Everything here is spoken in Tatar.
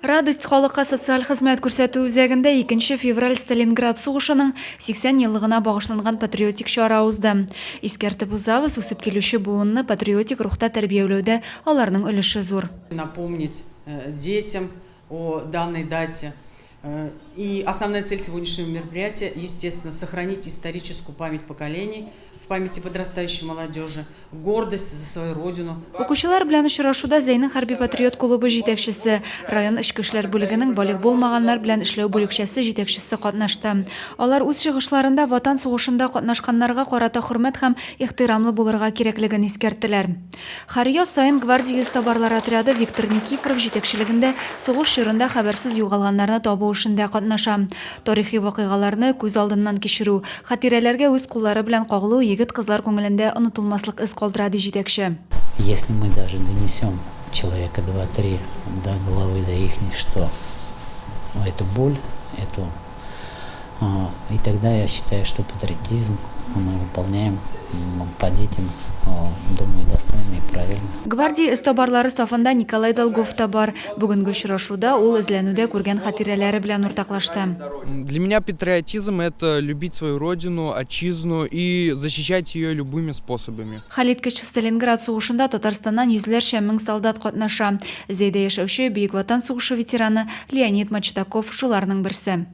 Радость халыкка социаль хезмәт күрсәтү үзәгендә 2 февраль Сталинград сугышының 80 еллыгына багышланган патриотик чара узды. Искәртеп узабыз, үсеп килүче буынны патриотик рухта тәрбияләүдә аларның өлеше зур. Напомнить детям о данной дате. И основная цель сегодняшнего мероприятия, естественно, сохранить историческую память поколений в памяти подрастающей молодежи, гордость за свою родину. Укучылар белән очрашуда Зәйнең хәрби-патриот клубы җитәкчесе, район эчке эшләр бүлегенең балигъ булмаганнар белән эшләү бүлекчәсе җитәкчесе катнашты. Алар үз чыгышларында Ватан сугышында катнашканнарга карата хөрмәт һәм ихтирамлы булырга кирәклеген искәрттеләр. Һәр яз саен гвардия эзтабарлар отряды Виктор Никифоров җитәкчелегендә сугыш чорында хәбәрсез югалганнарны табу эшендә катнаша. Тарихи вакыйгаларны күз алдыннан кичерү, хатирәләргә үз куллары белән кагылу егет-кызлар күңелендә онытылмаслык эз калдыра, ди җитәкче. Если мы даже донесем человека два-три до головы, до ихней, что эту боль, эту И тогда я считаю, что патриотизм мы выполняем по детям, думаю, достойно и правильно. Гвардия эзтабарлары сафында Николай Долгов та бар. Бүгенге очрашуда ул эзләнүдә күргән хатирәләре белән уртаклашты. Для меня патриотизм это любить свою родину, отчизну и защищать ее любыми способами. Хәлиткеч Сталинград сугышында Татарстаннан йөзләрчә мең солдат катнаша. Зәйдә яшәүче Бөек Ватан сугышы ветераны Леонид Мачтаков шуларның берсе.